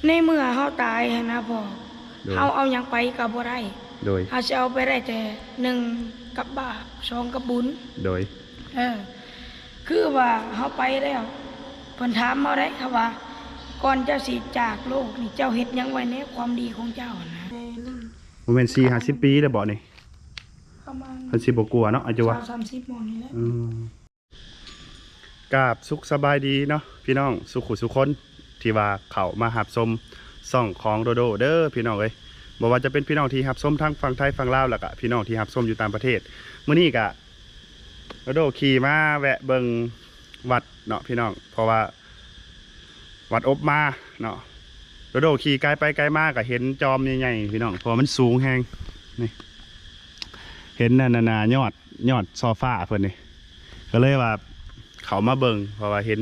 ໃນເມື່ອເຮົາຕາຍຫັ້ນນະພໍ່ ໂດຍ ເຮົາເອົາຫຍັງໄປກໍບໍ່ໄດ້ ໂດຍ ເຮົາຊິເອົາໄປໄດ້ແຕ່ ໜຶ່ງ ກັບບາບ ສອງ ກັບບຸນ ໂດຍ ເອີ ຄືວ່າເຮົາໄປແລ້ວ ເພິ່ນຖາມເຮົາໄດ້ ເຮົາວ່າ ກ່ອນເຈົ້າຊິຈາກໂລກນີ້ ເຈົ້າເຮັດຫຍັງໄວ້ແດ່ ຄວາມດີຂອງເຈົ້າຫັ້ນນະ ບໍ່ແມ່ນສີ່ຫ້າສິບປີແລ້ວບໍ່ນີ້? ປະມານ ເພິ່ນຊິບໍ່ກົວເນາະ ອາຍຸວ່າ ສາມສິບໝ່ອງນີ້ແຫຼະ ອືມ ກາບສຸກສະບາຍດີເນາະ ພີ່ນ້ອງສຸຂູສຸຄົນ ທີ່ວ່າເຂົ້າມາຮັບຊົມຊ່ອງຂອງໂດໂດເດີ ພີ່ນ້ອງເອີຍ. ບໍ່ວ່າຈະເປັນພີ່ນ້ອງທີ່ຮັບຊົມທັງຝັ່ງໄທຝັ່ງລາວ ແລ້ວກະພີ່ນ້ອງທີ່ຮັບຊົມຢູ່ຕ່າງປະເທດ. ມື້ນີ້ກະໂດໂດຂີ່ມາແວະເບິ່ງວັດເນາະ ພີ່ນ້ອງ ເພາະວ່າ ວັດອົບມາເນາະ ໂດໂດຂີ່ໄກໄປໄກມາກໍເຫັນຈອມໃຫຍ່ໆ ພີ່ນ້ອງ ເພາະວ່າມັນສູງແຮງ ນີ້ ເຫັນນັ້ນນະ ຍອດ ຍອດຊໍຟ້າເພິ່ນນີ້ ກໍເລີຍວ່າເຂົ້າມາເບິ່ງ ເພາະວ່າເຫັນ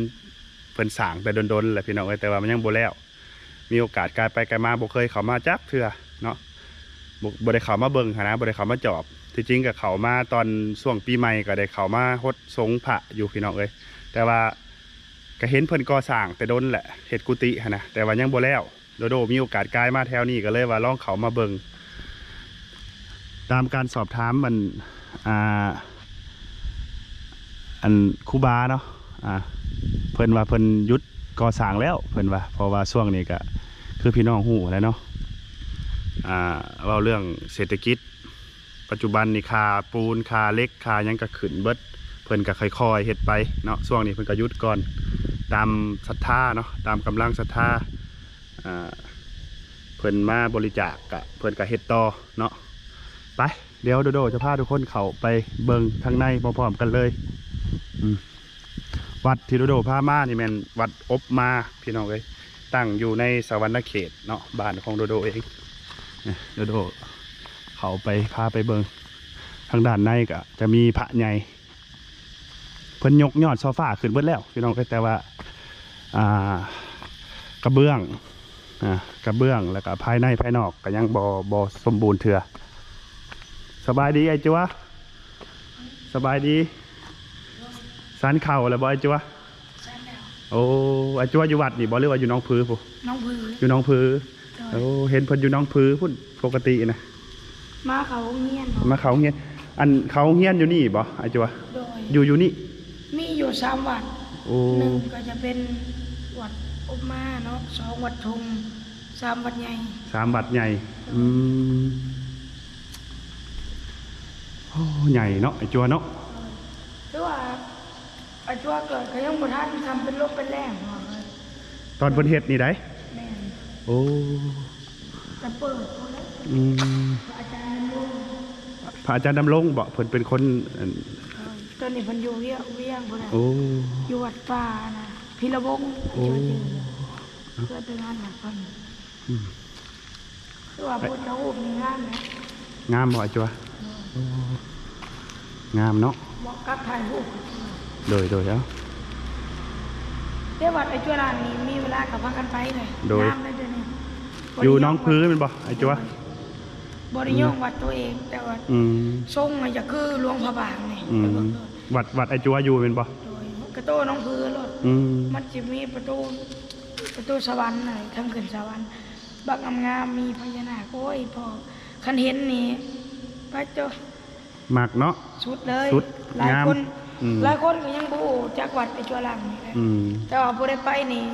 ເພິ່ນສ້າງແຕ່ດົນໆ ແລ້ວ ພີ່ນ້ອງເອີຍ ແຕ່ວ່າມັນຍັງບໍ່ແລ້ວ ມີໂອກາດກາຍໄປກາຍມາ ບໍ່ເຄີຍເຂົ້າມາຈັກເທື່ອເນາະ ບໍ່ ບໍ່ໄດ້ເຂົ້າມາເບິ່ງຫັ້ນນະ ບໍ່ໄດ້ເຂົ້າມາຈອບ. ທີ່ຈິງກໍເຂົ້າມາຕອນຊ່ວງປີໃໝ່ ກໍໄດ້ເຂົ້າມາຫົດສົງພະຢູ່ ພີ່ນ້ອງເອີຍ ແຕ່ວ່າ ກະເຫັນເພິ່ນກໍ່ສ້າງແຕ່ດົນແຫຼະ ເຮັດກຸຕິຫັ້ນນະ ແຕ່ວ່າຍັງບໍ່ແລ້ວ. ໂດໂດມີໂອກາດກາຍມາແຖວນີ້ ກໍເລີຍວ່າລອງເຂົ້າມາເບິ່ງ ຕາມການສອບຖາມ ອັນ ອ່າ ອັນຄູບາເນາະ ອ່າ ເພິ່ນວ່າເພິ່ນຢຸດກໍ່ສ້າງແລ້ວ ເພິ່ນວ່າ ເພາະວ່າຊ່ວງນີ້ກະຄືພີ່ນ້ອງຮູ້ແຫຼະເນາະ ອ່າ ເວົ້າເລື່ອງເສດຖະກິດ ປັດຈຸບັນນີ້ຄ່າປູນ ຄ່າເຫຼັກ ຄ່າຫຍັງກໍຂຶ້ນເບິດ ເພິ່ນກໍຄ່ອຍໆເຮັດໄປເນາະ ຊ່ວງນີ້ເພິ່ນກໍຢຸດກ່ອນ ຕາມສັດທາເນາະ ຕາມກຳລັງສັດທາ ອ່າ ເພິ່ນມາບໍລິຈາກ ກະເພິ່ນກະເຮັດຕໍ່ເນາະ. ໄປ ດຽວໂດໂດຈະພາທຸກຄົນເຂົ້າໄປເບິ່ງທາງໃນພ້ອມໆກັນເລີຍ ອືມ ວັດທີ່ໂດໂດພາມານີ້ແມ່ນວັດອົບມາ ພີ່ນ້ອງເອີຍ ຕັ້ງຢູ່ໃນສະຫວັນນະເຂດເນາະ ບ້ານຂອງໂດໂດເອງ. ນີ້ໂດໂດເຂົ້າໄປ ພາໄປເບິ່ງ ທາງດ້ານໃນກະຈະມີພະໃຫຍ່ ເພິ່ນຍົກຍອດຊໍຟ້າຂຶ້ນເບິດແລ້ວ ພີ່ນ້ອງເອີຍ ແຕ່ວ່າ ອ່າ ກະເບື້ອງ ອ່າ ກະເບື້ອງ ແລ້ວກະພາຍໃນພາຍນອກກະຍັງບໍ່ ບໍ່ສົມບູນເທື່ອ. ສະບາຍດີອ້າຍຈົວ ສະບາຍດີ. ສັນເຂົ້າແລ້ວບໍ່ອ້າຍຈົວ? ສັນແລ້ວ. ໂອ້ ອ້າຍຈົວຢູ່ວັດນີ້ບໍ່ ຫຼືວ່າຢູ່ໜອງຜືພຸ້ນ? ໜອງຜື. ຢູ່ໜອງຜື. ໂດຍ. ໂອ້ ເຫັນເພິ່ນຢູ່ໜອງຜືພຸ້ນ ປົກກະຕິນະ ມາເຂົ້າໂຮງຮຽນ. ມາເຂົ້າໂຮງຮຽນ. ອັນເຂົ້າໂຮງຮຽນຢູ່ນີ້ບໍ່ອ້າຍຈົວ? ໂດຍ. ຢູ່ ຢູ່ນີ້? ມີຢູ່ສາມວັດ. ໂອ້ ໜຶ່ງກໍຈະເປັນວັດອົບມາເນາະ ສອງວັດທົ່ງ ສາມວັດໃຫຍ່. ສາມວັດໃຫຍ່. ໂດຍ. ອືມ ໂອ້ ໃຫຍ່ເນາະອ້າຍຈົວເນາະ. ໂດຍ. ຄືວ່າອ້າຍຈົວເກີດກໍຍັງບໍ່ທັນ ສ່ຳເປັນລົມເປັນແລ້ງ. ຕອນເພິ່ນເຮັດນີ້ໃດ? ແມ່ນ. ໂອ້ ຈະເປີດພຸ້ນແຫຼະ. ອືມ ພະອາຈານດຳລົງ. ພະອາຈານດຳລົງບໍ? ເພິ່ນເປັນຄົນ ອັນ ເອີ ຕອນນີ້ເພິ່ນຢູ່ວຽງ ວຽງພຸ້ນແຫຼະ. ໂອ້ ຢູ່ວັດປ່ານະ ພິລະວົງ. ໂອ້ ເຈົ້າຈື່ ເພື່ອໄປງານວັດເພິ່ນ. ອືມ ຄືວ່າພຸດທະຮູບນີ້ງາມນະ. ງາມບໍ່ອ້າຍຈົວ? ໂອ້ ງາມເນາະ ເໝາະກັບຖ່າຍຮູບ. ໂດຍ ໂດຍ ເອົ້າ ແຕ່ວັດອ້າຍຈົວຫຼານນີ້ ມີເວລາກໍພາກັນໄປເລີຍ. ໂດຍ. ງາມເລີຍເດນີ້. ຢູ່ໜອງຜືແມ່ນບໍ່ອ້າຍຈົວ? ໂດຍ. ບໍ່ໄດ້ຍ້ອງ ອືມ ວັດຕົວເອງ ແຕ່ວ່າ ອືມ ຊົງນະ ຢາກຄືຫຼວງພະບາງນີ້. ອືມ ໄປເບິ່ງໂລດ. ວັດ ວັດອ້າຍຈົວຢູ່ແມ່ນບໍ່? ໂດຍ. ກະໂຕໜອງຜືໂລດ. ອືມ ມັນຊິມີປະຕູ ປະຕູສະຫວັນນະ ທາງຂຶ້ນສະຫວັນ ບັກງາມໆ ມີພະຍານາກ. ໂອ້ຍ ພໍ່ ຄັນເຫັນນີ້ ປະໂຕ ມັກເນາະ ສຸດເລີຍ. ສຸດ ຫຼາຍຄົນ ອືມ ຫຼາຍຄົນກໍຍັງບໍ່ຮູ້ຈັກວັດໄອ້ຈົວຫຼັງນີ້ແຫຼະ. ອືມ ແຕ່ວ່າຜູ້ໃດໄປນີ້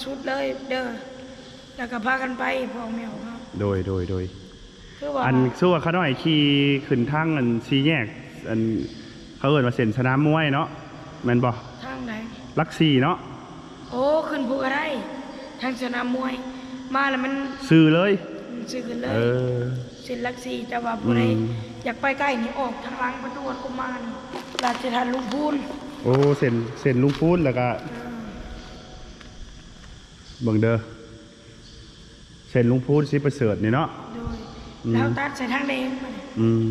ສຸດເລີຍເດີ ແລ້ວກໍພາກັນໄປ ພໍ່ແມ່ອອກເນາະ. ໂດຍ ໂດຍ ໂດຍ. ຄືວ່າ ອັນ ຄືວ່າຂ້ານ້ອຍຂີ່ຂຶ້ນທາງ ອັນ ສີ່ແຍກ ອັນ ເຂົາເອີ້ນວ່າເສັ້ນສະໜາມມວຍເນາະ ແມ່ນບໍ່? ທາງໃດ? ຫຼັກສີ່ເນາະ. ໂອ້ ຂຶ້ນພູກະໄດ້ ທາງສະໜາມມວຍ ມາແລ້ວມັນຊື່ເລີຍ. ອືມ ຊື່ຂຶ້ນເລີຍ. ເອີ ເສັ້ນຫຼັກສີ່ ແຕ່ວ່າຜູ້ໃດ ອືມ ຢາກໄປໃກ້ນີ້ ອອກທາງຫຼັງປະຕູວັດກຸມານ ລາຊະທັນລຸງພູນ. ໂອ້ ເສັ້ນ ເສັ້ນລຸງພູນ ແລ້ວກະ ເອີ ເບິ່ງເດີ ເສັ້ນລຸງພູນ ສີປະເສີດນີ້ເນາະ. ໂດຍ. ອືມ ແລ້ວຕັດໃສ່ທາງແດງບາດນີ້. ອືມ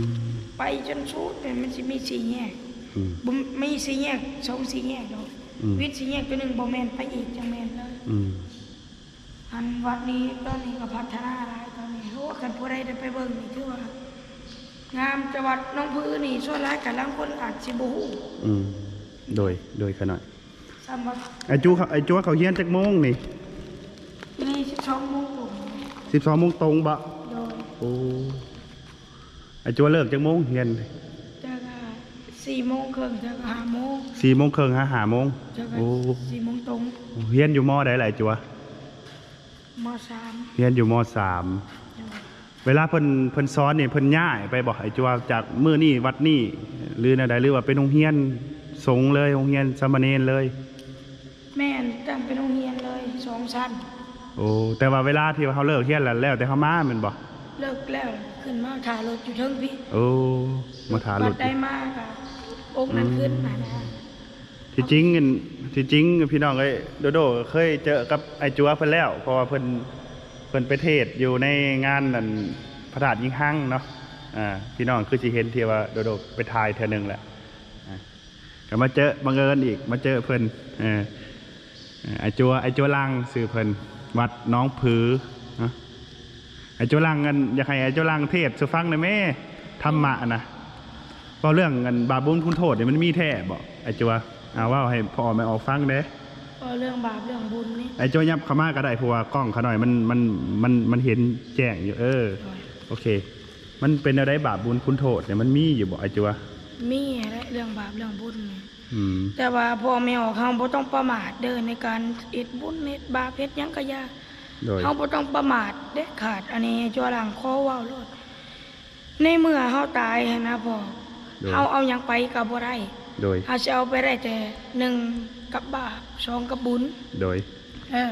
ໄປຈົນສຸດ ແມ່ນມັນຊິມີສີ່ແຍກ. ອືມ ບໍ່ ມີສີ່ແຍກ ສອງສີ່ແຍກດອກ. ອືມ ວິດສີ່ແຍກຕົວໜຶ່ງບໍ່ແມ່ນ ໄປອີກຈັ່ງແມ່ນເລີຍ. ອືມ ອັນວັດນີ້ຕອນນີ້ກໍພັດທະນາຫຼາຍຕອນນີ້. ໂອ້ ຄັນຜູ້ໃດໄດ້ໄປເບິ່ງນີ້ຖືວ່າງາມ ແຕ່ວ່າໜອງຜືນີ້ສ່ວນຫຼາຍກໍລາງຄົນອາດຊິບໍ່ຮູ້. ອືມ ໂດຍ ໂດຍ ຂະນ້ອຍ. ສ່ຳວ່າ ໄອ້ຈຸ ໄອ້ຈົວເຂົາຮຽນຈັກໂມງນີ້? ນີ້ສິບສອງໂມງຕົງ. ສິບສອງໂມງຕົງບໍ? ໂດຍ. ໂອ້ ອາຈົວເລີກຈັກໂມງຮຽນ? ເລີກ ອ່າ ສີ່ໂມງເຄິ່ງ ເລີກ ຫ້າໂມງ. ສີ່ໂມງເຄິ່ງຫາຫ້າໂມງ. ເລີກ ໂອ້ ສີ່ໂມງຕົງ. ຮຽນຢູ່ ມໍໃດລະອາຈົວ? ມໍສາມ. ຮຽນຢູ່ ມໍສາມ. ໂດຍ. ເວລາເພິ່ນ ເພິ່ນສອນນີ້ ເພິ່ນຍ້າຍໄປບໍ່ ອາຈົວ ຈາກມື້ນີ້ວັດນີ້ ຫຼືແນວໃດ ຫຼືວ່າເປັນໂຮງຮຽນສົງເລີຍ ໂຮງຮຽນສາມະເນນເລີຍ? ແມ່ນ ຕັ້ງເປັນໂຮງຮຽນເລີຍ ສອງຊັ້ນ. ໂອ້ ແຕ່ວ່າເວລາທີ່ເຮົາເລີກຮຽນແລ້ວ ແລ້ວແຕ່ເຮົາມາແມ່ນບໍ່? ເລີກແລ້ວຂຶ້ນມາຖ້າລົດຢູ່ເທິງພີ້. ໂອ້ ມາຖ້າລົດ ບັດໃດມາກະອົກນັ້ນຂຶ້ນ ອືມ ຫັ້ນນະ. ທີ່ຈິງ ອັນ ທີ່ຈິງພີ່ນ້ອງເອີຍ ໂດໂດກໍເຄີຍເຈີກັບອ້າຍຈົວເພິ່ນແລ້ວ ເພາະວ່າເພິ່ນ ເພິ່ນໄປເທດຢູ່ໃນງານ ອັນ ພະທາດຍິງຮັງເນາະ. ອ່າ ພີ່ນ້ອງຄືຊິເຫັນທີ່ວ່າໂດໂດໄປຖ່າຍເທື່ອໜຶ່ງແຫຼະ. ອ່າ ກໍມາເຈີບັງເອີນອີກ ມາເຈີເພິ່ນ ເອີ ເອີ ອ້າຍຈົວ ອ້າຍຈົວຫຼັ່ງຊື່ເພິ່ນ ວັດໜອງຜືເນາະ. ອ້າຍຈົວຫຼັ່ງ ອັນ ຢາກໃຫ້ອ້າຍຈົວຫຼັ່ງເທດສູ່ຟັງແດ່ແມ້ ທຳມະນະ. ເວົ້າເລື່ອງ ອັນ ບາບບຸນຄຸນໂທດນີ້ມັນມີແທ້ບໍ່ອ້າຍຈົວ? ອ່າ ເວົ້າໃຫ້ພໍ່ແມ່ອອກຟັງແດ່. ເວົ້າເລື່ອງບາບເລື່ອງບຸນນີ້ ອ້າຍຈົວຫຍັບເຂົ້າມາກໍໄດ້ ເພາະວ່າກ້ອງຂະນ້ອຍມັນ ມັນ ມັນ ມັນເຫັນແຈ້ງຢູ່. ເອີ ໂດຍ ໂອເຄ. ມັນເປັນແນວໃດ ບາບບຸນຄຸນໂທດນີ້ ມັນມີຢູ່ບໍ່ອ້າຍຈົວ? ມີແຫຼະ ເລື່ອງບາບເລື່ອງບຸນນີ້. ອືມ ແຕ່ວ່າພໍ່ແມ່ອອກ ເຮົາບໍ່ຕ້ອງປະໝາດເດີ ໃນການເຮັດບຸນເຮັດບາບເຮັດຫຍັງກໍຢ່າ. ໂດຍ. ເຮົາບໍ່ຕ້ອງປະໝາດເດັດຂາດ. ອັນນີ້ຈົວຫຼັ່ງຂໍເວົ້າໂລດ ໃນເມື່ອເຮົາຕາຍຫັ້ນນະພໍ່ ໂດຍ ເຮົາເອົາຫຍັງໄປກໍບໍ່ໄດ້. ໂດຍ. ເຮົາຊິເອົາໄປໄດ້ແຕ່ ໜຶ່ງ ກັບບາບ ສອງ ກັບບຸນ. ໂດຍ. ເອີ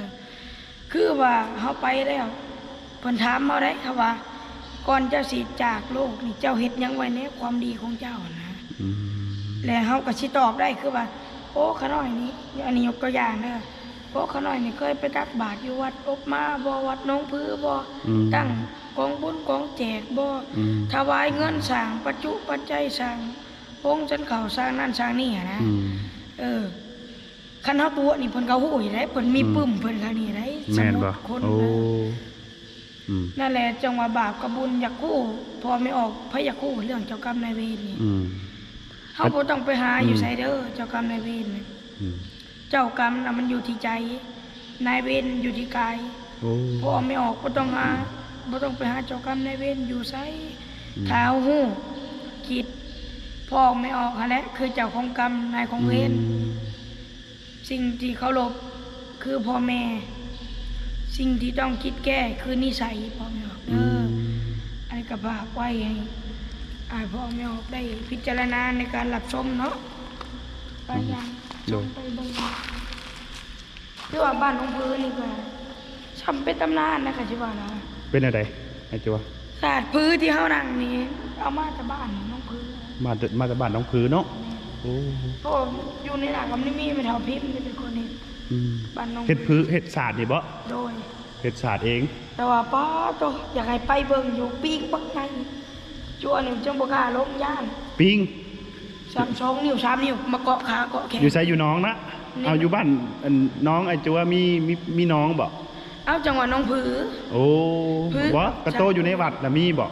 ຄືວ່າເຮົາໄປແລ້ວ ເພິ່ນຖາມເຮົາໄດ໋ ເຮົາວ່າ ກ່ອນເຈົ້າຊິຈາກໂລກນີ້ ເຈົ້າເຮັດຫຍັງໄວ້ແດ່ ຄວາມດີຂອງເຈົ້ານະ? ອືມ ແລະເຮົາກໍຊິຕອບໄດ້ຄືວ່າ ໂອ້ ຂະນ້ອຍນີ້ ອັນນີ້ຍົກຕົວຢ່າງເດີ ໂອ້ ຂະນ້ອຍນີ້ເຄີຍໄປຕັກບາດຢູ່ວັດອົບມາບໍ່ ວັດໜອງຜືບໍ່ ອືມ ຕັ້ງກອງບຸນກອງແຈກບໍ່ ອືມ ຖວາຍເງິນສ້າງປັດຈຸປັດໄຈ ສ້າງໂຮງສັນເຂົ້າ ສ້າງນັ້ນສ້າງນີ້ຫັ້ນນະ. ອືມ ເອີ ຄັນເຮົາຕົວະນີ້ເພິ່ນກໍຮູ້ຢູ່ເດ້ ເພິ່ນມີ ອືມ ປຶ້ມເພິ່ນຂ້າງນີ້ໄດ໋. ແມ່ນບໍ່? ສົມມຸດຄົນ ໂອ້ ນະ ອືມ ນັ້ນແຫຼະ ຈັ່ງວ່າບາບກັບບຸນ ຢາກຮູ້ພໍ່ແມ່ອອກ ໃຜຢາກຮູ້ເລື່ອງເຈົ້າກຳນາຍເວນນີ້ ອືມ ເຮົາບໍ່ຕ້ອງໄປຫາ ອືມ ຢູ່ໃສເດີ ເຈົ້າກຳນາຍເວນນີ້. ອືມ ເຈົ້າກຳນະມັນຢູ່ທີ່ໃຈ ນາຍເວນຢູ່ທີ່ກາຍ. ໂອ້ ພໍ່ແມ່ອອກບໍ່ຕ້ອງຫາ ບໍ່ຕ້ອງໄປຫາເຈົ້າກຳນາຍເວນຢູ່ໃສ. ອືມ ຖ້າເຮົາຮູ້ຈິດ ພໍ່ແມ່ອອກຫັ້ນແຫຼະຄືເຈົ້າຂອງກຳນາຍຂອງເວນ. ອືມ ສິ່ງທີ່ເຄົາລົບຄືພໍ່ແມ່ ສິ່ງທີ່ຕ້ອງຄິດແກ້ຄືນິໄສພໍ່ແມ່ອອກເດີ. ອືມ ອັນນີ້ກໍຝາກໄວ້ໃຫ້ ອ່າ ພໍ່ແມ່ອອກໄດ້ພິຈາລະນາໃນການຮັບຊົມເນາະ. ໄປ ອືມ ຍ່າງ ໂດຍ ຊົມໄປເບິ່ງ ຄືວ່າບ້ານໜອງຜືນີ້ກໍຊ່ຳເປັນຕຳນານນະ ຄັນຊິວ່ານະ. ເປັນແນວໃດອ້າຍຈົວ? ສາດຜືທີ່ເຮົານັ່ງນີ້ ເອົາມາແຕ່ບ້ານໜອງຜື ມາແຕ່ ມາແຕ່ບ້ານໜອງຜືເນາະ. ແມ່ນ. ໂອ້ ເພາະວ່າຢູ່ໃນນັ້ນກໍມີແມ່ເຖົ້າພິມນີ້ເປັນຄົນເຮັດ. ອືມ ບ້ານໜອງ ເຮັດຜື ເຮັດສາດນີ້ບໍ? ໂດຍ. ເຮັດສາດເອງ. ແຕ່ວ່າ ປາໂຕ ຢາກໃຫ້ໄປເບິ່ງຢູ່ ປີກບັກໃຫຍ່ ຈົວນີ້ຈັ່ງບໍ່ກ້າລົງ ຢ້ານ. ປີງ ສາມ ສອງນິ້ວ ສາມນິ້ວ ມາເກາະຂາເກາະແຂນ. ຢູ່ໃສ? ຢູ່ໜອງນະ? ນີ້ ເອົາ ຢູ່ບ້ານ ອັນ ນ້ອງອ້າຍຈົວມີ ມີ ມີໜອງບໍ? ເອົາ ຈັງຫວັດໜອງຜື. ໂອ້ ຜື ບໍ່ ກະໂຕຢູ່ໃນວັດນະມີບໍ?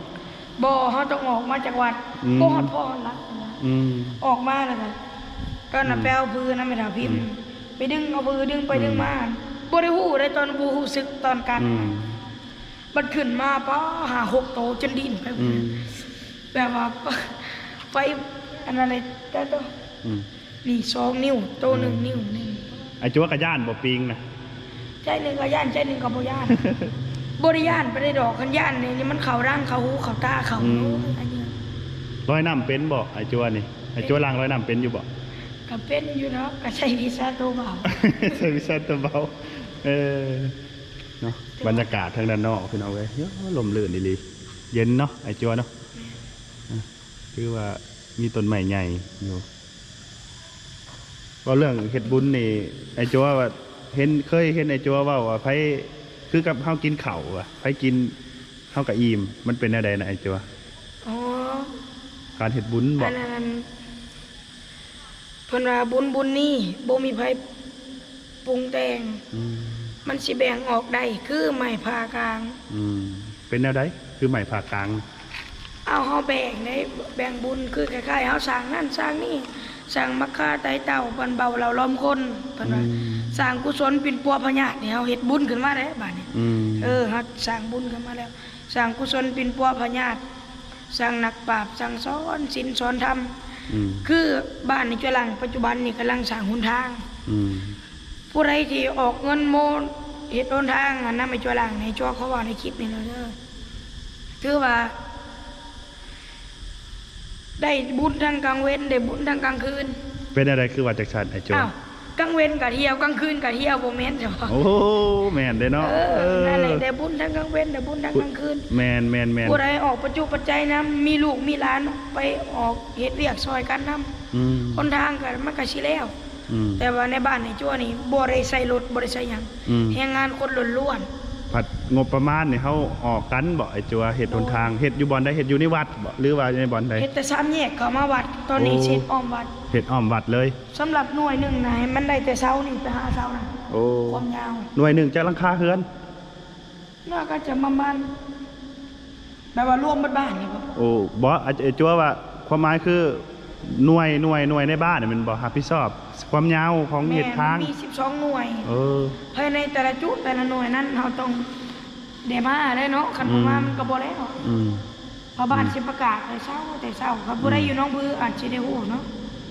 ບໍ່ ເຮົາຕ້ອງອອກມາຈາກວັດ. ອືມ ບໍ່ຮອດພໍຮອດຫຼັກ. ອືມ ອອກມາແລ້ວກໍ ຕອນນັ້ນ ອືມ ໄປເອົາຜືນຳແມ່ເຖົ້າພິມ. ອືມ ໄປດຶງເອົາຜື ດຶງໄປ ອືມ ດຶງມາ ບໍ່ໄດ້ຮູ້ເດ້ ຕອນ ບໍ່ຮູ້ສຶກຕອນກັດ. ອືມ ບັດຂຶ້ນມາ ປາ ຫ້າຫົກໂຕຈົນດີ້ນໄປ. ອືມ ແບບວ່າ ໄປ ອັນນັ້ນເລີຍ ແຕ່ໂຕ ອືມ ນີ້ສອງນິ້ວ ໂຕໜຶ່ງ ອືມ ນິ້ວໜຶ່ງ. ອ້າຍຈົວກໍຢ້ານບໍ່ ປີງນະ? ໃຈໜຶ່ງກໍຢ້ານ ໃຈໜຶ່ງກໍບໍ່ຢ້ານ. ບໍ່ໄດ້ຢ້ານປານໃດດອກ ຄັນຢ້ານນີ້ ນີ້ມັນເຂົ້າດັງ ເຂົ້າຫູ ເຂົ້າຕາ ເຂົ້າ ອືມ ອັນນີ້. ລອຍນ້ຳເປັນບໍ່ ອ້າຍຈົວນີ້? ເປັນ. ອ້າຍຈົວລ້າງລອຍນ້ຳເປັນຢູ່ບໍ່? ກໍເປັນຢູ່ດອກ ກໍໃຊ້ວິຊາໂຕເບົາ. ໃຊ້ວິຊາໂຕເບົາ. ເອີ ເນາະ ແຕ່ວ່າບັນຍາກາດທາງດ້ານນອກ ພີ່ນ້ອງເອີຍ ໂອ້ ລົມລື່ນອີ່ຫຼີ ເຢັນເນາະ ອ້າຍຈົວເນາະ. ແມ່ນ. ອ່າ ຄືວ່າມີຕົ້ນໄມ້ໃຫຍ່ຢູ່. ເວົ້າເລື່ອງເຮັດບຸນນີ້ ອ້າຍຈົວວ່າເຫັນ ເຄີຍເຫັນອ້າຍຈົວເວົ້າວ່າ ໃຜ ຄືກັບເຮົາກິນເຂົ້າວ່າ ໃຜກິນເຮົາກໍອີ່ມ ມັນເປັນແນວໃດນະອ້າຍຈົວ? ອໍ ການເຮັດບຸນບໍ? ອັນນັ້ນ ເພິ່ນວ່າບຸນ ບຸນນີ້ບໍ່ມີໃຜປຸງແຕ່ງ. ອືມ ມັນຊິແບ່ງອອກໄດ້ຄືໄມ້ຜ່າກາງ. ອືມ ເປັນແນວໃດ ຄືໄມ້ຜ່າກາງ? ເອົາ ເຮົາແບ່ງໄດ້ ແບ່ງບຸນ ຄືຄ້າຍໆເຮົາສ້າງນັ້ນສ້າງນີ້ ສ້າງໝາກຂ້າໄຕເຕົ້າ ບັ້ນເບົາເຫຼົ່າລ້ອມຄົນ ເພິ່ນວ່າ. ອືມ ສ້າງກຸສົນປິ່ນປົວພະຍາດນີ້ ເຮົາເຮັດບຸນຂຶ້ນມາແລ້ວບາດນີ້ ອືມ ເອີ ເຮົາສ້າງບຸນຂຶ້ນມາແລ້ວ ສ້າງກຸສົນປິ່ນປົວພະຍາດ ສ້າງນັກປາບ ສັ່ງສອນສິນສອນທຳ ອືມ ຄືບ້ານໃນຈົວຫຼັງປັດຈຸບັນນີ້ກຳລັງສ້າງຫົນທາງ ອືມ ຜູ້ໃດທີ່ອອກເງິນໂມເຮັດຫົນທາງນຳໃນຈົວຫຼັງ ໃຫ້ຈົວເຂົາເວົ້າໃນຄລິບນີ້ແລ້ວເດີ ຖືວ່າ ໄດ້ບຸນທັງກາງເວັນ ໄດ້ບຸນທັງກາງຄືນ. ເປັນແນວໃດຄືວ່າຈັ່ງຊັ້ນ ອ້າຍຈົວ? ອ້າວ ກາງເວັນກະທ່ຽວ ກາງຄືນກະທ່ຽວ ບໍ່ແມ່ນຊະບໍ? ໂອ້ ແມ່ນເດ້ເນາະ ເອີ ເອີ ນັ້ນແຫຼະ ໄດ້ບຸນທັງກາງເວັນ ໄດ້ບຸນທັງກາງຄືນ. ແມ່ນໆໆ ຜູ້ໃດອອກປັດຈຸປັດໄຈນຳ ມີລູກມີຫຼານ ໄປອອກເຮັດວຽກຊ່ອຍກັນນຳ ອືມ ຫົນທາງກະ ມັນກະຊິແລ້ວ ອືມ ແຕ່ວ່າໃນບ້ານໃນຈົວນີ້ບໍ່ໄດ້ໃຊ້ລົດ ບໍ່ໄດ້ໃຊ້ຫຍັງ ອືມ ແຮງງານຄົນລ້ວນໆ. ພັດງົບປະມານນີ້ເຮົາອອກກັນບໍ? ໄອ້ຈົວເຮັດຫົນທາງ ໂດຍ ເຮັດຢູ່ບ່ອນໃດ? ເຮັດຢູ່ໃນວັດບໍ ຫຼືວ່າໃນບ່ອນໃດ? ເຮັດແຕ່ສາມແຍກເຂົ້າມາວັດ ຕອນນີ້ ໂອ້ ຊິເຮັດອ້ອມວັດ ເຮັດອ້ອມວັດເລີຍ. ສຳລັບໜ່ວຍໜຶ່ງນະ ໃຫ້ມັນໄດ້ແຕ່ເສົານີ້ໄປຫາເສົານະ ໂອ້ ຄວາມຍາວ ໜ່ວຍໜຶ່ງຈັກຫຼັງຄາເຮືອນ? ໜ້າກໍຈະປະມານ ແບບວ່າລວມເບິດບ້ານນີ້ບໍ? ໂອ້ ບໍ່ ອາ ອາ ຈົວວ່າ ຄວາມໝາຍຄື ໜ່ວຍ ໜ່ວຍ ໜ່ວຍໃນບ້ານແມ່ນບໍ່ ຮັບຜິດຊອບຄວາມຍາວຂອງເຮັດທາງ? ແມ່ນ ມັນມີສິບສອງໜ່ວຍ ເອີ ພາຍໃນແຕ່ລະຈຸດແຕ່ລະໜ່ວຍນັ້ນ ເຮົາຕ້ອງໄດ້ມາໄດ້ເນາະ ຄັນບໍ່ມາ ອືມ ມັນກໍບໍ່ແລ້ວ ອືມ ເພາະບ້ານ ອືມ ຊິປະກາດແຕ່ເຊົ້າ ແຕ່ເຊົ້າ ຄັນຜູ້ໃດ ອືມ ຢູ່ໜອງຜືອາດຊິໄດ້ຮູ້ເນາະ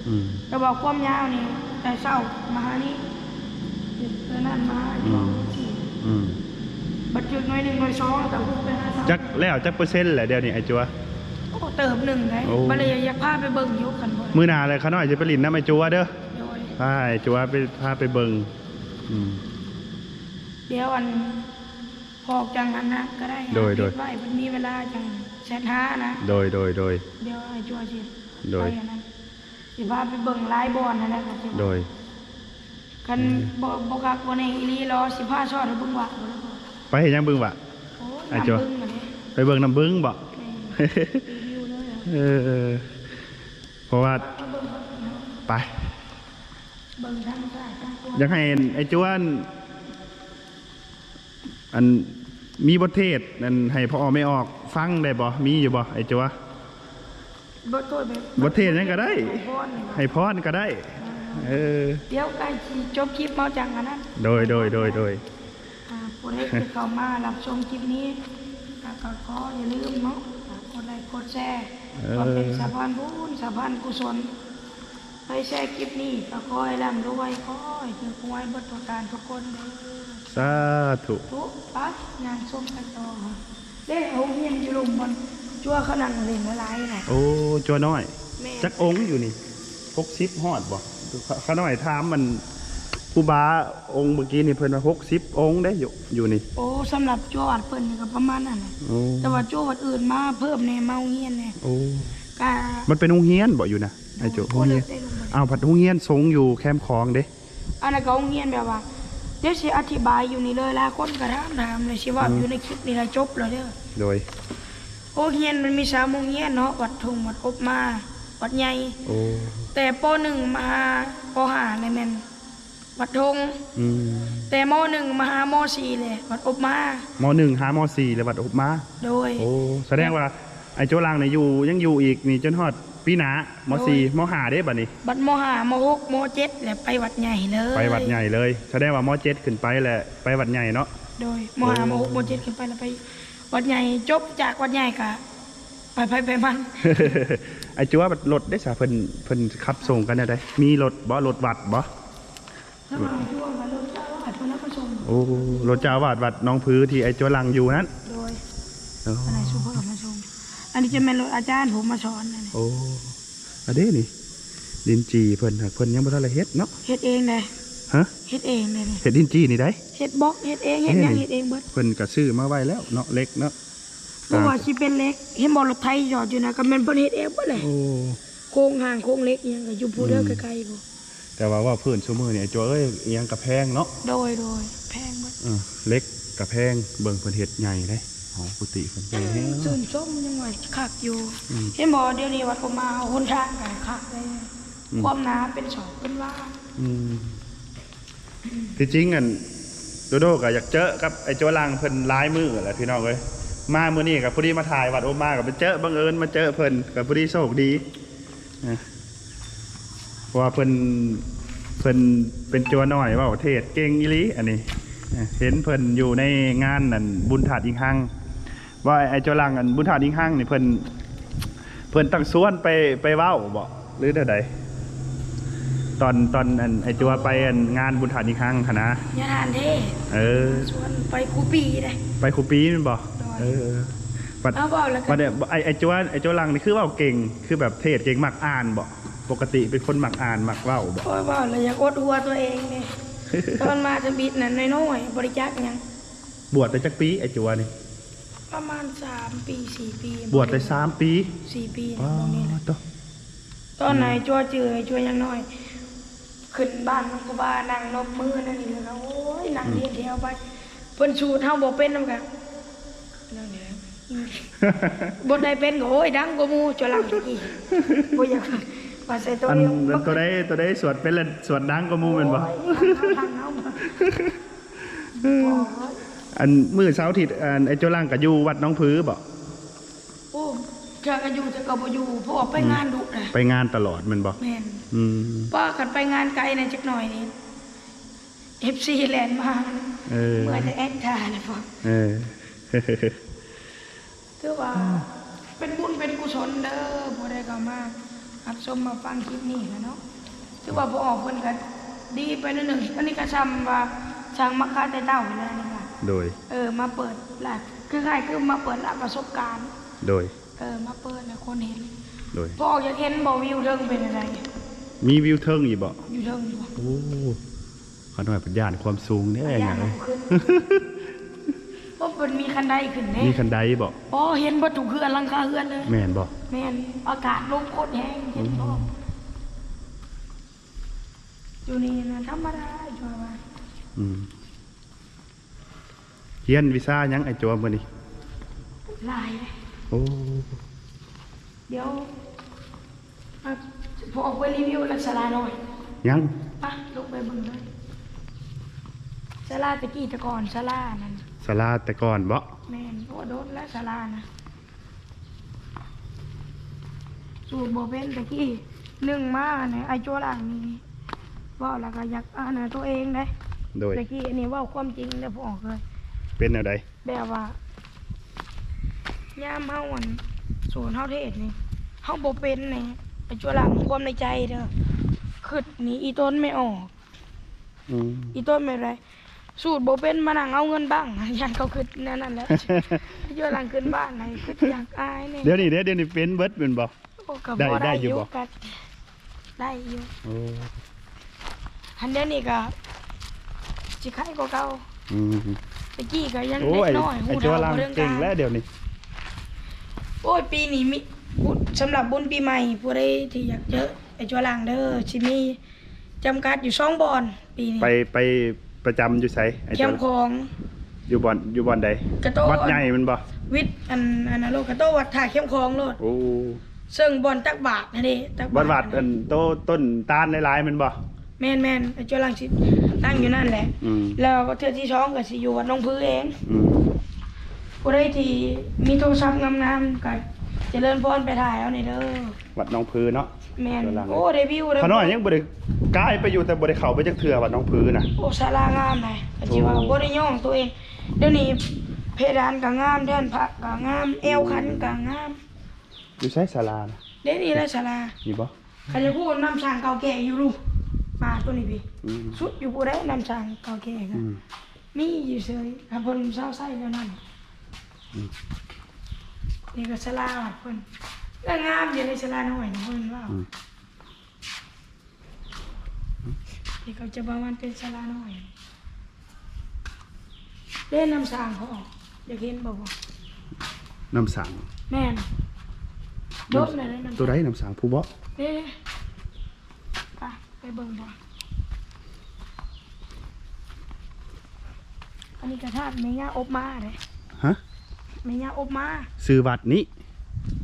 ອືມ ແຕ່ວ່າຄວາມຍາວນີ້ ແຕ່ເຊົ້າມາຫານີ້ ແຕ່ນັ້ນມາ ອືມ ຢູ່ທີ່ ອືມ ບັດຈຸດໜ່ວຍໜຶ່ງໜ່ວຍສອງ ແລ້ວກໍຮຸກໄປຫາເຊົ້າ. ຈັກແລ້ວຈັກເປີເຊັນແລ້ວດຽວນີ້ ອ້າຍຈົວ? ໂອ້ ເຕີບໜຶ່ງໄດ໋ ໂອ້ ບັດນີ້ຢາກພາໄປເບິ່ງຢູ່ ຄັນບໍ່ ມື້ໜ້າແຫຼະ ຂ້ານ້ອຍຊິໄປຫຼິ້ນນຳອ້າຍຈົວເດີ ໂດຍ ພາອ້າຍຈົວໄປ ພາໄປເບິ່ງ ອືມ ດຽວອັນ ພອກຈັ່ງອັນນັ້ນກໍໄດ້ ໂດຍ ໂດຍ ເກັບໄວ້ ເພິ່ນມີເວລາຈັ່ງແຊັດຫານະ ໂດຍ ໂດຍ ໂດຍ ດຽວອ້າຍຈົວຊິ ໂດຍ ໄປອັນນັ້ນ ຊິພາໄປເບິ່ງຫຼາຍບ່ອນຫັ້ນແຫຼະ ໂດຍ ຄັນ ອືມ ບໍ່ ບໍ່ຄັກບໍ່ແນ່ອີ່ຫຼີລໍ ຊິພາຊອດໃຫ້ເບິ່ງວະ ໄປເຮັດຫຍັງເບິ່ງວະ? ໂອ້ຍ ອ້າຍຈົວ ນ້ຳບຶງຫັ້ນເດ້ ໄປເບິ່ງນ້ຳບຶງບໍ? ແມ່ນ ຣີວິວເລີຍ ເອີ ເພາະວ່າ ໄປເບິ່ງ ໄປ ເບິ່ງທຳມະຊາດທຳມະຊາດ ຢາກໃຫ້ອ້າຍຈົວ ອັນ ມີບົດເທດ ອັນ ໃຫ້ພໍ່ອອກແມ່ອອກຟັງໄດ້ບໍ່? ມີຢູ່ບໍ່ ອ້າຍຈົວ? ບົດໂທດແບບ ບົດເທດຫຍັງກໍໄດ້ ໃຫ້ພອນນີ້ ໃຫ້ພອນກໍໄດ້ ອ່າ ເອີ ດຽວໃກ້ຊິຈົບຄລິບເຮົາຈັ່ງອັນນັ້ນ ໂດຍ ໂດຍ ໂດຍ ໂດຍ ອ່າ ຜູ້ໃດທີ່ເຂົ້າມາຮັບຊົມຄລິບນີ້ ກໍ ກໍຂໍຢ່າລືມເນາະ ອ່າ ກົດໄລກົດແຊ ເອີ ເພື່ອເປັນສະພານບຸນ ສະພານກຸສົນ ໃຜແຊຄລິບນີ້ກໍຂໍໃຫ້ລ່ຳລວຍ ຂໍໃຫ້ຖືກຫວຍເບິດທຸກທ່ານທຸກຄົນເດີ ສາທຸ ທຸ ໄປ ຍ່າງຊົມກັນຕໍ່ ເດ້ ໂຮງຮຽນຢູ່ລຸ່ມບ່ອນຈົວເຂົານັ່ງຫຼິ້ນຫຼາຍໆນະ ໂອ້ ຈົວນ້ອຍ ແມ່ນ ຈັກອົງຢູ່ນີ້ ຫົກສິບຮອດບໍ່? ຂ້າ ຂ້ານ້ອຍຖາມມັນ ຄູບາອົງເມື່ອກີ້ນີ້ ເພິ່ນວ່າຫົກສິບອົງເດ້ ຢູ່ ຢູ່ນີ້ ໂອ້ ສຳລັບຈົວວັດເພິ່ນນີ້ກໍປະມານນັ້ນແຫຼະ ໂອ້ ແຕ່ວ່າຈົວວັດອື່ນມາເພີ່ມແດ່ ມາໂຮງຮຽນແດ່ ໂອ້ ກະ ມັນເປັນໂຮງຮຽນບໍ່ຢູ່ນະ? ອ້າຍໂຈ ໂຮງຮຽນ ອ້າວ ພັດໂຮງຮຽນສົງຢູ່ແຄມຂອງເດ້ ອັນນັ້ນກໍໂຮງຮຽນແບບວ່າ ດຽວຊິອະທິບາຍຢູ່ນີ້ເລີຍ ຫຼາຍຄົນກໍຖາມ ຖາມ ແລ້ວຊິເວົ້າ ອືມ ຢູ່ໃນຄລິບນີ້ລະຈົບແລ້ວເດີ ໂດຍ ໂຮງຮຽນມັນມີສາມໂຮງຮຽນເນາະ ວັດທົ່ງ ວັດອົບມາ ວັດໃຫຍ່ ໂອ້ ແຕ່ ປໍໜຶ່ງ ມາຫາ ປໍຫ້າ ນີ້ແມ່ນ ວັດທົ່ງ ອືມ ແຕ່ ມໍໜຶ່ງ ມາຫາ ມໍສີ່ ແຫຼະ ວັດອົບມາ ມໍໜຶ່ງ ຫາ ມໍສີ່ ແລະ ວັດອົບມາ ໂດຍ ໂອ້ ສະແດງວ່າ ໄອ້ໂຈຫຼັງນີ້ຢູ່ ຍັງຢູ່ອີກນີ້ຈົນຮອດປີໜ້າ ມໍສີ່ ມໍຫ້າເດ້ບັດນີ້ ບັດ ມໍຫ້າ ມໍຫົກ ມໍເຈັດ ແລ້ວໄປວັດໃຫຍ່ເລີຍ ໄປວັດໃຫຍ່ເລີຍ ສະແດງວ່າ ມໍເຈັດ ຂຶ້ນໄປແລ້ວໄປວັດໃຫຍ່ເນາະ ໂດຍ ມໍຫ້າ ໂອ້ ມໍຫົກ ມໍເຈັດ ຂຶ້ນໄປແລ້ວໄປວັດໃຫຍ່ ຈົບຈາກວັດໃຫຍ່ກະໄປໃຜໄປມັນ ໄອ້ຈົວ ລົດເດ້ສະ ເພິ່ນ ເພິ່ນຂັບສົ່ງກັນແນວໃດ ມີລົດບໍ່ ລົດວັດບໍ່? ສະບາຍຢູ່ວ່າລົດເຈົ້າອາວາດເພິ່ນເອົາມາສົ່ງ ໂອ້ ລົດເຈົ້າອາວາດວັດໜອງຜືທີ່ໄອ້ຈົວຫຼັງຢູ່ນັ້ນ ໂດຍ ໂອ້ ອັນນັ້ນຊູເພິ່ນເອົາມາສົ່ງ ອັນນີ້ຈະແມ່ນລົດອາຈານຜູ້ມາສອນນັ້ນ ໂອ້ ອັນເດ້ນີ້ ດິນຈີ່ເພິ່ນ ຫາກເພິ່ນຍັງບໍ່ທັນໄດ້ເຮັດເນາະ ເຮັດເອງເດ້ ຮະ ເຮັດເອງເດ້ນີ້ ເຮັດດິນຈີ່ນີ້ໃດ ເຮັດບລັອກ ເຮັດເອງ ເຮັດຫຍັງ ເຮັດເອງເບິດ ເພິ່ນກະຊື້ມາໄວ້ແລ້ວເນາະ ເຫຼັກເນາະ ບໍ່ວ່າຊິເປັນເຫຼັກ ເຫັນບໍ່ ລົດໄຖຈອດຢູ່ນະ ກໍແມ່ນເພິ່ນເຮັດເອງເບິດແຫຼະ ໂອ້ ໂຄງຮ່າງໂຄງເຫຼັກອີ່ຫຍັງກໍຢູ່ພູເດີ ອືມ ໃກ້ໆພຸ້ນ ແຕ່ວ່າເວົ້າພື້ນຊຸມື້ນີ້ ໄອ້ໂຈ້ເອີຍ ອີ່ຫຍັງກໍແພງເນາະ ໂດຍ ໂດຍ ແພງເບິດ ເອີ ເຫຼັກກໍແພງ ເບິ່ງເພິ່ນເຮັດໃຫຍ່ເດ້ ຫໍກຸຕິເພິ່ນໃຫຍ່ແຮງ ຊື່ນຊົມ ຍັງວ່າຄັກຢູ່ ອືມ ເຫັນບໍ່ ດຽວນີ້ວັດກໍມາ ຫົນທາງກໍຄັກເດ້ ອືມ ຄວາມໜາເປັນສອກເປັນວາ ອືມ ທີ່ຈິງອັນ ໂດໂດກໍຢາກເຈີກັບໄອ້ໂຈຫຼັງເພິ່ນຫຼາຍມື້ແຫຼະພີ່ນ້ອງເອີຍ ມາມື້ນີ້ກໍພໍດີມາຖ່າຍວັດອົບມາ ກໍໄປເຈີ ບັງເອີນມາເຈີເພິ່ນ ກໍພໍດີໂຊກດີ ເພາະວ່າເພິ່ນ ເພິ່ນເປັນຈົວນ້ອຍເວົ້າເທດເກັ່ງອີ່ຫຼີອັນນີ້. ເຫັນເພິ່ນຢູ່ໃນງານນັ້ນ ບຸນທາດອີງຮັງ ວ່າໄອ້ຈົວຫຼັງ ອັນບຸນທາດອີງຮັງນີ້ ເພິ່ນ ເພິ່ນຕັ້ງຊວນໄປ ໄປເວົ້າບໍ ຫຼືແນວໃດ? ຕອນ ຕອນອັນໄອ້ຈົວໄປອັນງານບຸນທາດອີງຮັງຫັ້ນນະ. ຍາທ່ານເທດ ເອີ ຊວນໄປຄູ່ປີເດ້. ໄປຄູ່ປີແມ່ນບໍ? ໂດຍ ເອີ ບັດ ເອົາເວົ້າແລ້ວກໍ ບັດນີ້ ໄອ້ ໄອ້ຈົວ ໄອ້ຈົວຫຼັງນີ້ຄືເວົ້າເກັ່ງ ຄືແບບເທດເກັ່ງ ມັກອ່ານບໍ? ປົກກະຕິເປັນຄົນມັກອ່ານມັກເວົ້າບໍ? ໂອ້ຍ ເວົ້າແລ້ວຢາກອົດຫົວຕົວເອງເດ້. ຕອນມາທຳອິດນັ້ນນ້ອຍໆ ບໍ່ໄດ້ຈັກຫຍັງ. ບວດໄດ້ຈັກປີໄອ້ຈົວນີ້? ປະມານສາມປີ ສີ່ປີ. ບວດໄດ້ສາມປີ ສີ່ປີ ປາດໂທ້. ຕອນນັ້ນ ອືມ ຈົວຈື່ ຈົວຍັງນ້ອຍ ຂຶ້ນບ້ານມັນກໍວ່ານັ່ງນົບມືນັ້ນນີ້ ແລ້ວກໍ ໂອ້ຍ ນັ່ງ ອືມ ລຽນແຖວໄປ ເພິ່ນສູດເຮົາບໍ່ເປັນນຳກັນ ນັ້ນແຫຼະ. ອືມ ບົດໃດເປັນກໍ ໂອ້ຍ ດັງກວ່າໝູ່ ຈົວຫຼັງຕະກີ້ ບໍ່ຢາກວ່າໃສ່ໂຕ ອັນ ເອງ ອັນໂຕໃດ ໂຕໃດສວດເປັນລະ ສວດດັງກວ່າໝູ່ແມ່ນບໍ່? ໂອ້ຍ ທາງເຮົາ ທາງເຮົາ ອັນມື້ເສົາອາທິດ ອັນໄອ້ໂຈລັງກໍຢູ່ວັດໜອງຜືບໍ່? ໂອ້ ເທື່ອກໍຢູ່ ເທື່ອກໍບໍ່ຢູ່ ເພາະວ່າໄປ ອືມ ງານດຸນະ. ໄປງານຕະຫຼອດແມ່ນບໍ່? ແມ່ນ. ອືມ ວ່າຄັນໄປງານໄກແດ່ຈັກໜ້ອຍນີ້ ເອັຟຊີແລ່ນມາ. ເອີ ເມື່ອຍແຕ່ແອັກທ່າແລ້ວ. ເອີ ຖືວ່າເປັນບຸນເປັນກຸສົນເດີ ຜູ້ໃດເຂົ້າມາຮັບຊົມມາຟັງຄລິບນີ້ນະເນາະ. ຖືວ່າພໍ່ອອກເພິ່ນກໍດີໄປໜ້ອຍໜຶ່ງ. ອັນນີ້ກໍຊ່ຳວ່າຊ່າງມັກຄາແຕ່ເຕົ້າຫັ້ນແຫຼະນີ້ນະ. ໂດຍ ເອີ ມາເປີດລະ ຄືຄ້າຍຄືມາເປີດລະປະສົບການ. ໂດຍ ເອີ ມາເປີດໃຫ້ຄົນເຫັນ. ໂດຍ ພໍ່ອອກຢາກເຫັນບໍ່ ວິວເທິງເປັນຈັ່ງໃດ? ມີວິວເທິງອີກບໍ່? ຢູ່ເທິງຢູ່. ໂອ້ ຂ້ານ້ອຍເພິ່ນຢ້ານຄວາມສູງເດ້. ຢ້ານ ຫຍັງ ບໍ່ຂຶ້ນ ບໍ່ ເພິ່ນມີຄັນໄດຂຶ້ນເດ້. ມີຄັນໄດບໍ່? ບໍ່ ເຫັນເບິດທຸກເຮືອນ ຫຼັງຄາເຮືອນເລີຍ. ແມ່ນບໍ່? ແມ່ນ ອາກາດລົມໂຄດແຮງ ເຫັນບໍ່? ອືມ ຢູ່ນີ້ນະທຳມະດາ ຈອຍວ່າ. ອືມ ຮຽນວິຊາຫຍັງໄອ້ໂຈມື້ນີ້? ຫຼາຍເດ້. ໂອ້ ດຽວ ອ່ະ ພໍອອກໄປຣີວິວລະສາລານ້ອຍ. ຍັງ ປະ ລົງໄປເບິ່ງເລີຍ. ສາລາແຕ່ກີ້ແຕ່ກ່ອນ ສາລານັ້ນ ສາລາແຕ່ກ່ອນບໍ? ແມ່ນ. ໂອ້ ດົນແລ້ວສາລານະ ສູດບໍ່ເປັນ. ແຕ່ກີ້ໜຶ່ງມານີ້ ໄອ້ໂຈຫຼັງນີ້ເວົ້າແລ້ວກໍຢາກ ອັນນັ້ນ ຕົວເອງເດ້. ໂດຍ ແຕ່ກີ້ອັນນີ້ເວົ້າຄວາມຈິງເດີ ພໍ່ອອກເອີຍ. ເປັນແນວໃດ? ແບບວ່າ ຍາມເຮົາ ອັນ ສູນເຮົາເທດນີ້ ເຮົາບໍ່ເປັນນີ້ ໄອ້ຈົວຫຼັງ ຄວາມໃນໃຈເດີ ຄຶດນີ້ ອີຕົນແມ່ອອກ. ອືມ ອີຕົນແມ່ນໃດ ສູດບໍ່ເປັນ ມານັ່ງເອົາເງິນບັ້ງ ຢ້ານເຂົາຄຶດແນວນັ້ນແຫຼະ. ຢູ່ຫຼັງຂຶ້ນບ້ານໃຫ້ຄຶດຢາກອາຍນີ້. ດຽວນີ້ເດ້ ດຽວນີ້ເປັນເບິດແມ່ນບໍ່? ໂອ້ ກໍ ໄດ້ ພໍໄດ້ ໄດ້ຢູ່ບໍ່? ກໍໄດ້ຢູ່. ໂອ້ ຫັ້ນ ດຽວນີ້ກໍຊິໄຄກວ່າເກົ່າ. ອືມ ແຕ່ກີ້ກໍຍັງ ໂອ້ ເດັກນ້ອຍ ໄອ້ ຮູ້ເທົ່າບໍ່ເຖິງການ. ເກັ່ງແລ້ວດຽວນີ້. ໂອ້ຍ ປີນີ້ມີບຸນ ສຳລັບບຸນປີໃໝ່ ຜູ້ໃດທີ່ຢາກເຈີໄອ້ຈົວຫຼັງເດີ ຊິມີຈຳກັດຢູ່ສອງບ່ອນປີນີ້. ໄປ ໄປປະຈຳຢູ່ໃສ? ແຄມຂອງ. ຢູ່ບ່ອນ ຢູ່ບ່ອນໃດ? ກະໂຕ ວັດໃຫຍ່ແມ່ນບໍ່? ວິດ ອັນ ອັນນັ້ນໂລດ ກະໂຕວັດທ່າແຄມຂອງໂລດ. ໂອ້ ເຊິ່ງບ່ອນຕັກບາດຫັ້ນເດ້ ຕັກບາດ ວັດ ອັນ ໂຕຕົ້ນຕານຫຼາຍໆແມ່ນບໍ່? ແມ່ນໆ ຈຸລັງສິດຕັ້ງຢູ່ນັ້ນແຫຼະ. ອືມ ແລ້ວເທື່ອທີສອງກໍຊິຢູ່ວັດໜອງຜືເອງ. ອືມ ຜູ້ໃດທີ່ມີໂທລະສັບງາມໆ ກໍຈະເລີນພອນໄປຖ່າຍເອົານີ້ເດີ ວັດໜອງຜືເນາະ. ແມ່ນ. ໂອ້ ໄດ້ວິວເດີ. ຂ້ານ້ອຍຍັງບໍ່ໄດ້ ກາຍໄປຢູ່ ແຕ່ບໍ່ໄດ້ເຂົ້າໄປຈັກເທື່ອ ວັດໜອງຜືນະ. ໂອ້ ສາລາງາມນະ ກໍຊິວ່າ ໂອ້ ບໍ່ໄດ້ຍ້ອງຕົວເອງ. ດຽວນີ້ເພດານກໍງາມ ແທ່ນພະກໍງາມ ແອວຂັນກໍງາມ. ຢູ່ໃສສາລານະ? ເດ້ ນີ້ແຫຼະສາລາ. ນີ້ບໍ່? ຄັນຢາກຮູ້ນ້ຳສ້າງເກົ່າແກ່ຢູ່ລູກ ມາຕົວນີ້ພີ້. ອືມ ສຸດຢູ່ຜູ້ໃດ ນ້ຳສ້າງເກົ່າແກ່ກໍ ອືມ ມີຢູ່ເຊີຍ ຖ້າເພິ່ນເຊົາໃຊ້ແນວນັ້ນ. ອືມ ນີ້ກໍສາລາວັດເພິ່ນ ກໍງາມຢູ່ໃນສາລານ້ອຍນະ ເພິ່ນວ່າ. ອືມ ນີ້ເຂົາຈະວ່າມັນເປັນສາລານ້ອຍ. ເດ້ ນ້ຳສ້າງເຂົາອອກ ຢາກເຫັນບໍ່? ນ້ຳສ້າງ. ແມ່ນ. ໂດດແມ່ນ ນ້ຳ ໂຕໃດນ້ຳສ້າງ ຜູ້ບໍ? ເດ້ ໄປ ໄປເບິ່ງບໍ່? ອັນນີ້ກະທາດແມ່ຍ່າອົບມາເດ້. ຮະ? ແມ່ຍ່າອົບມາ. ຊື່ວັດນີ້?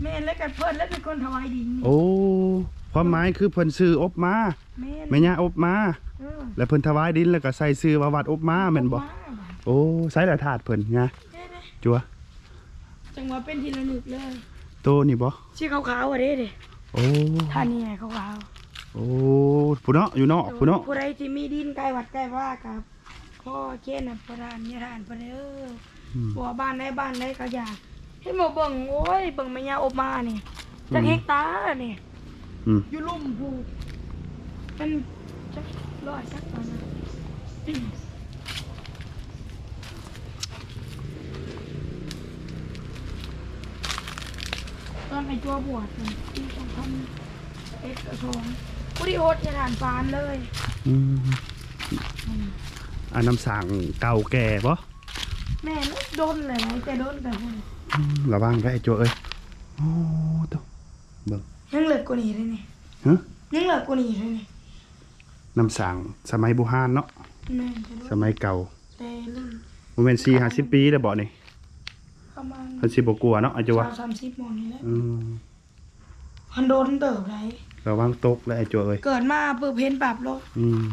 ແມ່ນ ແລ້ວກະເພິ່ນແລ້ວເປັນຄົນຖວາຍດິນນີ້. ໂອ້ ຄວາມໝາຍຄືເພິ່ນຊື່ອົບມາ. ແມ່ນ ແມ່ຍ່າອົບມາ. ເອີ ແລ້ວເພິ່ນຖວາຍດິນ ແລ້ວກໍໃສ່ຊື່ວ່າວັດອົບມາແມ່ນບໍ່? ອົບມາ. ໂອ້ ໃສລະທາດເພິ່ນຍາ? ເດ້ ຈົວ ຈັ່ງວ່າເປັນທີ່ລະນຶກເລີຍ. ໂຕນີ້ບໍ່? ສີຂາວໆ ອະເດ້ ເດ້. ໂອ້ ທາດນີ້ຂາວໆ. ໂອ້ ໂອ້ ພຸ້ນເນາະ ຢູ່ນອກພຸ້ນເນາະ. ຜູ້ໃດທີ່ມີດິນໃກ້ວັດໃກ້ວາກໍຂໍເຄນນຳປະທານຍາທ່ານເພິ່ນເດີ. ອືມ ບໍ່ວ່າບ້ານໃດບ້ານໃດກໍຢ່າ ເຫັນບໍ່ເບິ່ງ ໂອ້ຍ ເບິ່ງແມ່ຍ່າອົບມານີ້ ອືມ ຈັກເຮັກຕານີ້. ອືມ ຢູ່ລຸ່ມພຸ້ນ ມັນຈັກຮ້ອຍຈັກປານນັ້ນ. ຕອນໄອ້ຈົວບວດນັ້ນ ປີສອງພັນເອັດ ສອງ ຜູ້ທີ່ໂຫດຈະຖານປານເລີຍ. ອືມ ອືມ ອັນນ້ຳສ້າງເກົ່າແກ່ບໍ່? ແມ່ນ ດົນແລ້ວນະ ແຕ່ດົນແຕ່ພຸ້ນ. ອືມ ລະວັງໄວ້ ໄອ້ຈົວເອີຍ. ໂອ້ ໂຕ ເບິ່ງ ຍັງເລິກກວ່ານີ້ເດ້ນີ້. ຮະ? ຍັງເລິກກວ່ານີ້ເດ້ນີ້. ນ້ຳສ້າງສະໄໝບູຮານເນາະ. ແມ່ນ ສະໄໝເກົ່າ ແຕ່ລຸ້ນ ບໍ່ແມ່ນສີ່ຫ້າສິບປີແລ້ວບໍ່ນີ້? ປະມານ ມັນຊິບໍ່ກວ່າເນາະ ອາດຈະວ່າ ສາມສິບໝົດນີ້ແຫຼະ. ອືມ ມັນດົນເຕີບໃດ໋. ລະວັງຕົກເດີ ໄອ້ຈົວເອີຍ ເກີດມາປຶບເຫັນປັບໂລດ. ອືມ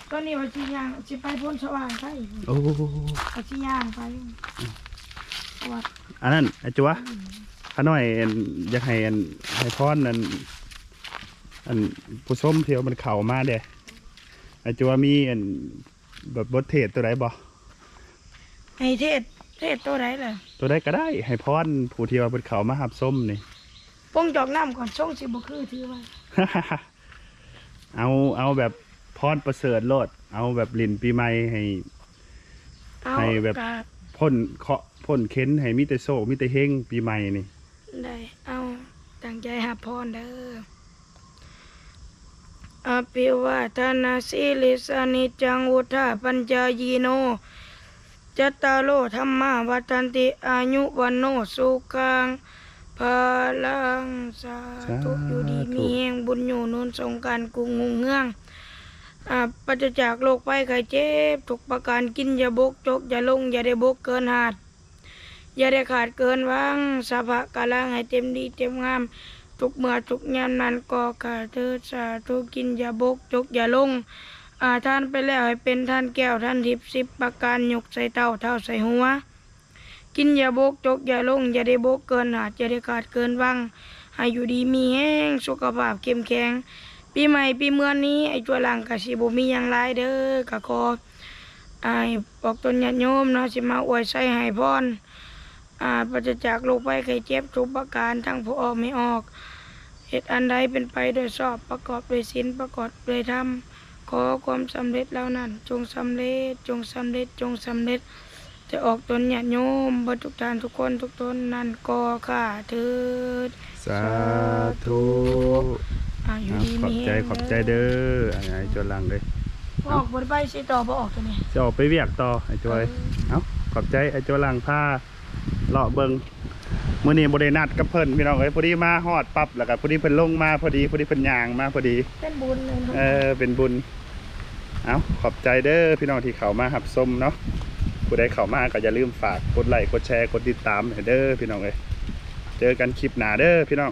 ຕອນນີ້ວ່າຊິຍ່າງ ຊິໄປໂພນສະຫວ່າງໄປ. ໂອ້ ວ່າຊິຍ່າງໄປ ເພາະວ່າ ອັນນັ້ນ ໄອ້ຈົວ ອືມ ຂ້ານ້ອຍ ອັນ ຢາກໃຫ້ ອັນ ໃຫ້ພອນ ອັນ ອັນ ຜູ້ຊົມທີ່ວ່າເພິ່ນເຂົ້າມາເດ້ ໄອ້ຈົວມີ ອັນ ແບບບົດເທດໂຕໃດບໍ່? ໃຫ້ເທດ ເທດໂຕໃດລະ? ໂຕໃດກໍໄດ້ ໃຫ້ພອນຜູ້ທີ່ວ່າເພິ່ນເຂົ້າມາຮັບຊົມນີ້. ປົງຈອກນ້ຳກ່ອນ ຊົງຊິບໍ່ຄື ຖືວ່າ ເອົາ ເອົາແບບພອນປະເສີດໂລດ ເອົາແບບຫຼິ້ນປີໃໝ່ໃຫ້ ເອົາ ໃຫ້ແບບ ກະ ພົ້ນເຄາະພົ້ນເຂັນ ໃຫ້ມີແຕ່ໂຊກມີແຕ່ເຮັງປີໃໝ່ນີ້. ໄດ້ ເອົາ ຕັ້ງໃຈຮັບພອນເດີ. ອະພິວາທະນະສີລິສະນິດຈັງ ວຸດທາປັນຈາຢີໂນ ຈັດຕາໂລ ທຳມາວັດທັນຕິ ອາຍຸວັນໂນ ສຸຂັງ ພະລັງ ສາທຸ. ສາທຸ ຢູ່ດີມີແຮງ ບຸນຢູ່ໜູນສົ່ງ ການກຸງຮຸ່ງເຮືອງ ອາ ປາສະຈາກໂລກໄພໄຂ້ເຈັບທຸກປະການ ກິນຢ່າບົກ ຈົກຢ່າລົງ ຢ່າໄດ້ບົກເກີນຫາດ ຢ່າໄດ້ຂາດເກີນຫວັງ ສະພະກະລັງໃຫ້ເຕັມດີເຕັມງາມ ທຸກເມື່ອທຸກຍາມນັ້ນກໍກະເທີດ ສາທຸ. ກິນຢ່າບົກ ຈົກຢ່າລົງ ອາ ທານໄປແລ້ວໃຫ້ເປັນທານແກ້ວ ທານທິບ ສິບປະການ ຍົກໃສ່ເຕົ້າ ເທົ້າໃສ່ຫົວ ກິນຢ່າບົກ ຈົກຢ່າລົງ ຢ່າໄດ້ບົກເກີນຫາດ ຢ່າໄດ້ຂາດເກີນຫວັງ ໃຫ້ຢູ່ດີມີແຮງ ສຸຂະພາບເຂັ້ມແຂງ. ປີໃໝ່ປີເມືອນີ້ ໄອ້ຈົວຫຼັງກະຊິບໍ່ມີຫຍັງຫຼາຍເດີ ກະຂໍ ອ່າ ພວກຕົນຍາດໂຍມເນາະ ຊິມາອວຍໄຊໃຫ້ພອນ ອ່າ ປາສະຈາກໂລກໄພໄຂ້ເຈັບທຸກປະການ ທັງຜູ້ອອກແມ່ອອກ ເຮັດອັນໃດເປັນໄປໂດຍຊອບ ປະກອບດ້ວຍສິນ ປະກອບດ້ວຍທຳ ຂໍຄວາມສຳເລັດເຫຼົ່ານັ້ນ ຈົ່ງສຳເລັດ ຈົ່ງສຳເລັດ ຈົ່ງສຳເລັດ ແຕ່ອອກຕົນຍາດໂຍມເບິດທຸກທ່ານທຸກຄົນທຸກຕົນນັ້ນກໍຂ້າເທີດ ສາທຸ ສາທຸ. ອ່າ ຢູ່ດີມີແຮງ ຂອບໃຈ ເດີ ຂອບໃຈເດີ ອ້າຍ ອ້າຍຈົວຫຼັງເດີ. ອອກບໍ່ໄດ້ໄປ ຊິຕໍ່ບໍ່ອອກຕົວນີ້ ຊິອອກໄປວຽກຕໍ່ ອ້າຍຈົວ. ເອີ ເອົ້າ ຂອບໃຈ ອ້າຍຈົວຫຼັງພາ ເລາະເບິ່ງ. ມື້ນີ້ບໍ່ໄດ້ນັດກັບເພິ່ນພີ່ນ້ອງເອີຍ ພໍດີມາຮອດປັບ ແລ້ວກໍພໍດີເພິ່ນລົງມາພໍດີ ພໍດີເພິ່ນຍ່າງມາພໍດີ ເປັນບຸນເລີຍເນາະ. ເອີ ເປັນບຸນ. ເອົ້າ ຂອບໃຈເດີພີ່ນ້ອງທີ່ເຂົ້າມາຮັບຊົມເນາະ ຜູ້ໃດເຂົ້າມາກໍຢ່າລືມຝາກກົດໄລ ກົດແຊ ກົດຕິດຕາມໃຫ້ເດີພີ່ນ້ອງເອີຍ. ເຈີກັນຄລິບໜ້າເດີພີ່ນ້ອງ.